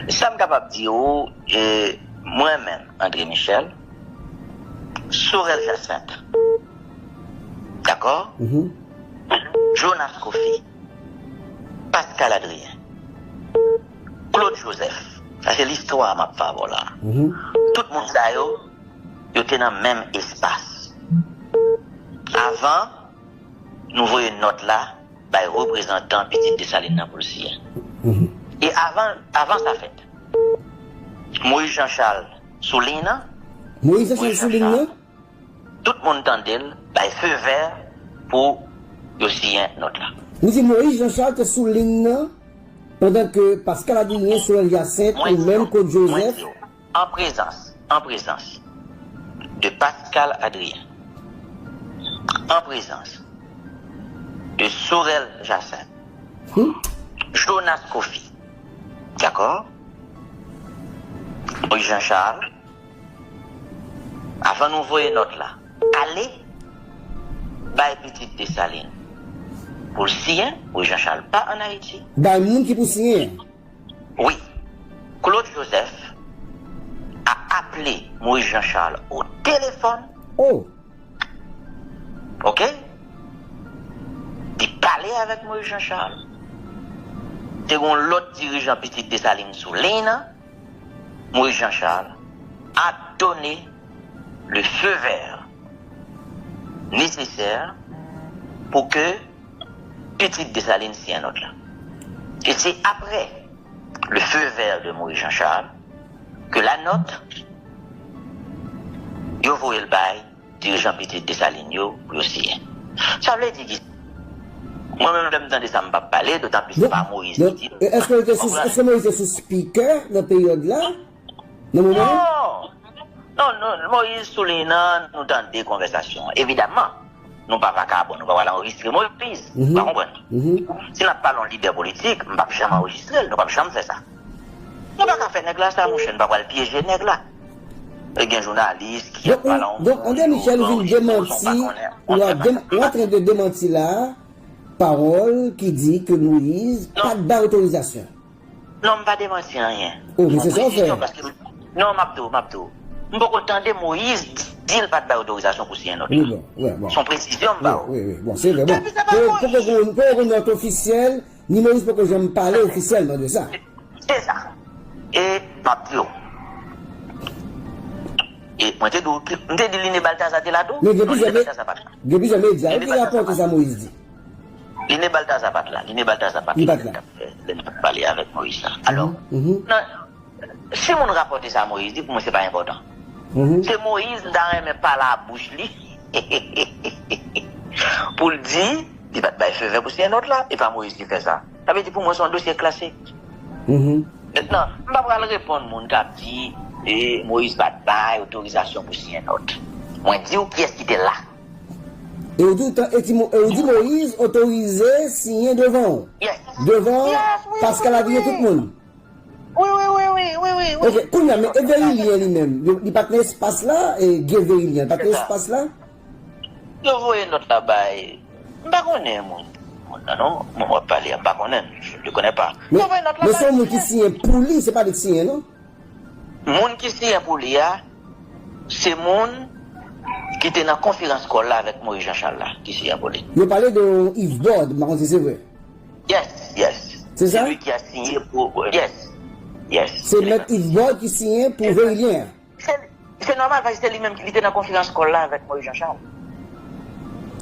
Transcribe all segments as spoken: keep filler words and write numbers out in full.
Sa m kapab di w, e, mwen menm, André Michel, Sorel Jacinthe, dakò? Jonas Kofi, Pascal Adrien, Claude Joseph, sa se listwa m ap fè avè w la. Tout moun sa yo, yo te nan menm espas. Avan nou voye nòt la bay reprezantan Pitit Desalin nan pou l siyen. E avan, avan sa fèt, Moïse Jean Charles sou liy nan, Moïse Jean Charles sou liy nan? Tout moun tande l bay fe vè pou yo siyen nòt la. Nou di Moïse Jean Charles te sou liy nan, pandan ke Pascal Adrien, Sorel Jacinthe, ou menm Claude Joseph, an prezans, an prezans de Pascal Adrien, an prezans de Sorel Jacinthe, Jonas Kofi, dakò? Moïse Jean Charles, avan nou voye nòt la ale bay Pitit Desalin pou l siyen, Moïse Jean Charles pa ann Ayiti. Bay moun ki pou siyen an. Wi. Claude Joseph a aple Moïse Jean Charles o telefòn. Oh. Oke? Li pale avèk Moïse Jean Charles. Te gen yon lòt dirijan Pitit Desalin sou liy nan. Moïse Jean Charles a donné le feu vert nécessaire pour que Pitit Desalin siyen nòt la. E se apre le feu vert de Moïse Jean Charles ke la nòt yo voye l bay dirijan Pitit Desalin yo pou yo siyen. Sa vle di ki, mwen menm lè m tande sa m p ap pale, dotan plis se pa Moïse ki di l. Donk, èske l te sou, èske Moïse te sou spikè nan peryòd la? Nan moman an? Non! Non, non, Moïse sou liy nan, nou tande konvèsasyon an. Evidaman, nou pa vakabon, nou pa pral anrejistre Moïse. Ou pa konprann? Si n ap pale yon lidè politik, m p ap janm anrejistre l, nou p ap janm fè sa. Nou pa ka fè nèg la sa, monchè, nou pa pral pyeje nèg la. E gen jounalis ki ap pale yon... Donk, André Michel vin demanti, ou a dem-, ou antren de demanti la, pawòl ki di ke Moïse pa t bay otorizasyon. Non, m pa demanti anyen. Oh, men se sa w fè. Paske, non, m ap di w, m ap di w. M poko tande Moïse di l pa t bay otorizasyon pou siyen nòt la. Wi, bon, wi, bon. Se yon presizyon m ba w. Wi, wi, bon, se vre. Bon, poko, poko gen, poko gen nòt ofisyèl, ni Moïse poko janm pale ofisyèlman de sa. Se sa. E m ap di w. E mwen te di w, m te di Line Balthazar te la tou. Men gen plizyè, gen plizyè medya wi ki rapòte sa Moïse di. Line Balthazar pa t la. Line Balthazar pa t la lè n t ap fè, lè n t ap pale avèk Moïse la. Alò, nan, si moun rapòte sa Moïse di, pou mwen se pa enpòtan. Se Moïse m ta renmen pale a bouch li pou l di li pa t bay feu vert pou siyen nòt la, e pa Moïse ki fè sa. Sa vle di pou mwen se yon dosye klase. Mentnan, m pa pral reponn moun k ap di, e, Moïse pa t bay otorizasyon pou siyen nòt. Mwen di w kiyès ki te la. E ou di, e ti Mo-, e ou di Moïse otorize siyen devan w. Devan Pascal Adrien, tout moun. Wi, wi, wi, wi, wi, wi, wi. Ok, kounye a, men e Verilien li menm, yo, li pa t nan espas la, e Guy Verilien, li pa t nan espas la? Yo voye nòt la bay, m pa konnen moun, moun nan non, moun w ap pale a, m pa konnen, je ne connais pas. Yo voye nòt la bay. Men se yon moun ki siyen pou li, se pa li ki siyen non. Moun ki siyen pou li a, se moun ki te nan konferans kòl la avèk Moïse Jean Charles la, ki siyen pou li. Yo pale de yon Yves Bord, m pa konn si se vre. Yes, yes. Se sa? Se li ki a siyen pou, yes, yes. Se mèt Yves Bord ki siyen pou Verilien. Se, se nòmal, paske se li menm ki, li te nan konferans kòl la avèk Moïse Jean Charles.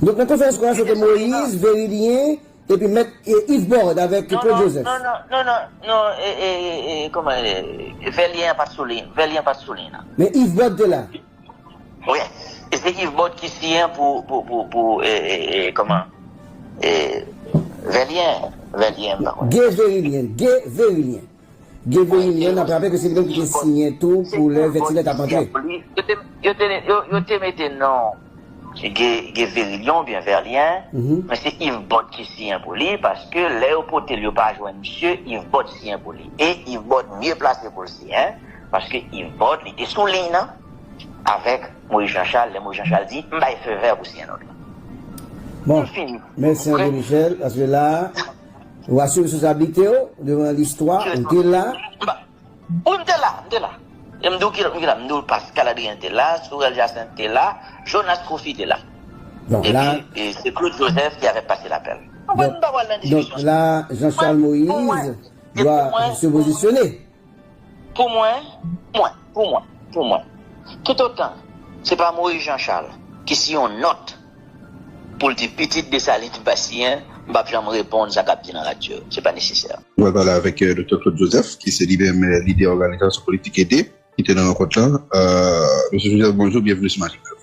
Donk, nan konferans kòl la, se te Moïse, Verilien, epi mèt, e, Yves Bord avèk Claude Joseph. Non, non, non, non, non, e, e, e, e, kòman, e, Verilien pa t sou liy, Verilien pa t sou liy nan. Men Yves Bord te la. Wi. E se Yves Bord ki siyen pou, pou, pou, pou, e, e, e, kòman? E, Verilien, Verilien, m pa konnen. Guy Verilien, Guy Verilien. Guy Verilien, n ap raple ke se li menm ki te siyen tou pou lè Vètilè t ap antre. Yo te, yo te, yo, yo te mete non Guy, Guy Verilien oubyen Verlien, men se Yves Bord ki siyen pou li, paske lè yo pote l, yo pa jwenn misye, Yves Bord siyen pou li. E Yves Bord mye plase pou l siyen, paske Yves Bord, li te sou liy nan, avèk Moïse Jean Charles, lè Moïse Jean Charles di, m bay feu vert pou siyen nòt la. Bon, mèsi André Michel, paske la, Ou asime responsablite w devan listwa, ou te la. M pa, Wi, m te la, m te la. E m di w ki, ki la, m di w Pascal Adrien te la, Sorel Jacinthe te la, Jonas Coffy te la. Bon, epi, la, e, se Claude Joseph ki avè pase lapèl. Mwen, donk, m pa pral nan donk diskisyon sa. La, Jean-Charles Moïse dwa se pozisyone. Pou mwen, mwen, pou mwen, pou mwen, toutotan se pa Moïse Jean Charles ki si yon nòt pou l di pitit Desalin pa siyen, m p ap janm reponn sa k ap di nan radyo. Se pa nesesè. Nou pral pale avèk, euh, Doktè Claude Joseph, ki se li menm, euh, lidè òganizasyon politik Ede, ki te nan rankont lan. Euh, Mesye Joseph, bonjou, byenveni sou Matinal.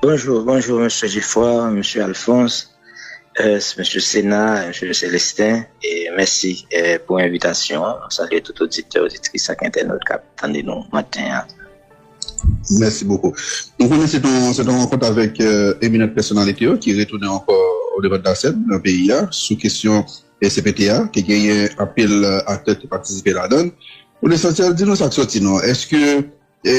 Bonjou, bonjou, Mesye Geffroy, Mesye Alphonse, euh, Mesye Sena, Mesye Célestin, e mèsi, euh, pou envitasyon an. Mwen salye tout oditè, oditris ak entènot k ap tande nou maten an. Mèsi bokou. Nou konnen se t on, se t on rankont avèk, euh, eminant pèsonalite yo ki retounen ankò o devan de la sèn nan peyi a sou kesyon, e, C P T A, te genyen anpil, euh, aktè ki te patisipe ladan l. Pou lesansyèl, di nou sa k soti non. Èske, e,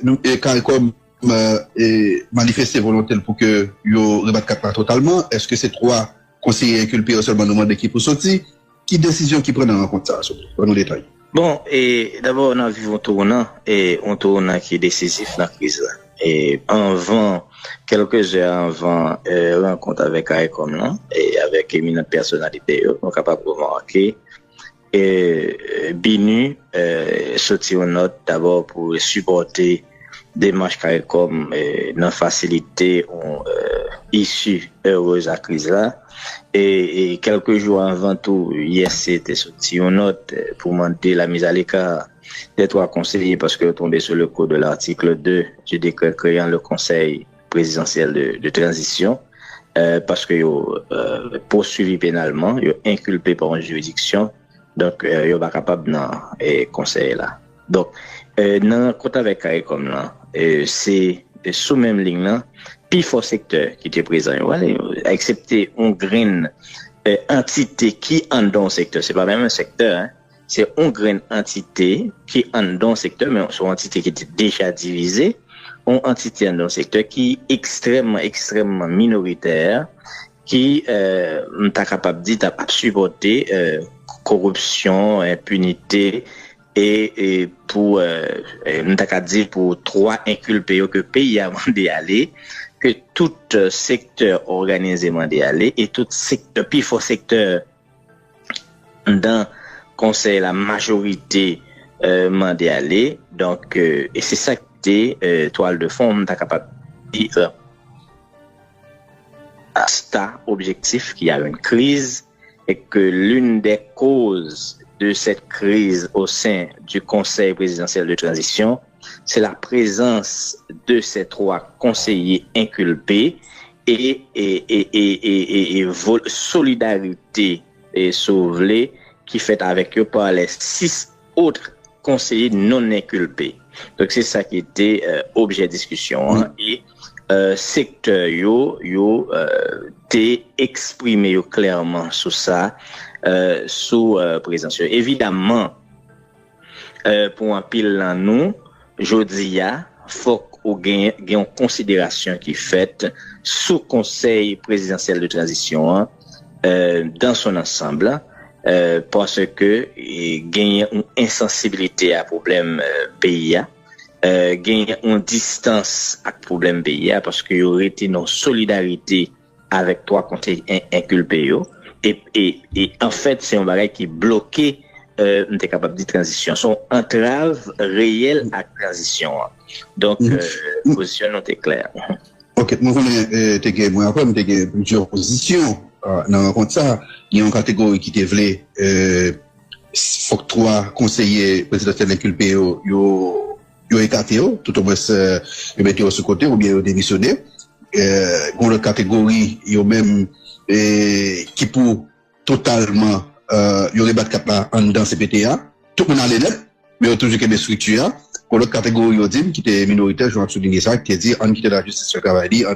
nou, e, CARICOM, euh, e, manifeste volonte l pou ke yo rebat kat la totalman? Èske se twa konseye enkilpe yo sèlman nou mande ki pou soti? Ki desizyon ki pran nan rankont sa a, souple? Ban nou detay. Bon, e dabò, n ap viv yon tounan, e yon tounan ki desizif nan kriz la. E anvan, kèlke zè anvan, e, rankont avèk CARICOM lan, e avèk eminant pèsonalite yo, nou kapab remake, e, BINUH, e, soti yon nòt dabò pou sipòte demach CARICOM, e, nan fasilite yon, e, isi erez a kriz la. E, e kèlke jou anvan tou, U S C te soti yon nòt, e, pou mande la mise à l'écart des trois conseillers paske yo tonbe sou le coup de l'article deux du décret créant le Conseil présidentiel de, de transition, e, paske yo, e, pousuivi penalman, yo enkilpe pa yon jiridiksyon, donk, e, yo pa kapab nan, e, konsèy la. Donk, e, nan rankont avèk CARICOM lan, e, se, e, sou menm liy lan, pi fò sektè ki te prezan yo ale, eksepte yon grenn, e, antite ki anndan yon sektè, se pa menm yon sektè, en, se yon grenn antite ki anndan yon sektè, men se yon antite ki te deja divize, yon antite anndan yon sektè ki ekstrèmman, ekstrèmman minoritè, ki, e, m ta kapab di, t ap sipòte, e, koripsyon, enpinite, e, e pou, e, e, m ta ka di pou twa enkilpe yo ke peyi a mande ale, ke tout, e, sektè òganize mande ale, e tout sektè, pi fò sektè anndan konsèy la, majorite, e, mande ale. Donk, e, e se sa ki te, e, twal de fon, m ta kapab di, e, constat objectif qu'il y a une crise et que l'une des causes de cette crise au sein du Conseil présidentiel de transition, c'est la présence de ces trois conseillers inculpés et, et, et, et, et, et, et vol- solidarité, et, si vous voulez, qui fait avec eux par les six autres konseye non enkilpe. Donk, se sa ki te, e, objè diskisyon an. E, e, sektè yo, yo, e, te eksprime yo klèman sou sa, e, sou, e, prezans yo. Evidamman, e, pou anpil nan nou, jodi a, fòk ou gen, gen yon konsiderasyon ki fèt sou Konsèy Prezidansyèl de Tranzisyon an, e, dans son ensemble, e, paske, e, genyen yon ensansibilite a pwoblèm, e, peyi a, e, genyen yon distans ak pwoblèm peyi a, paske yo rete nan solidarite avèk twa konsèy en- enkilpe yo. E, e, e anfèt, se yon bagay ki bloke, e, m te kapab di, tranzisyon. Se yon antrav reyèl ak tranzisyon an. Donk, e, pozisyon nou te klè. Ok, mwen konnen, e, te gen, mwen apre, m te gen plizyè pozisyon, e, nan rankont sa. Gen yon kategori ki te vle, e, fòk twa konseye prezidansyèl enkilpe yo, yo, yo ekate yo, toutomwens, e, yo mete yo sou kote oubyen yo demisyone. E, gen yon lòt kategori, yo menm, e, ki pou totalman, e, yo rebat kat la anndan C P T A. Tout moun ale nèt, men yo toujou kenbe estrikti a. Pou lòt kategori, yo di m, ki te minoritè, jan w ap soulinye sa, ki te di, ann kite lajistis fè travay li, ann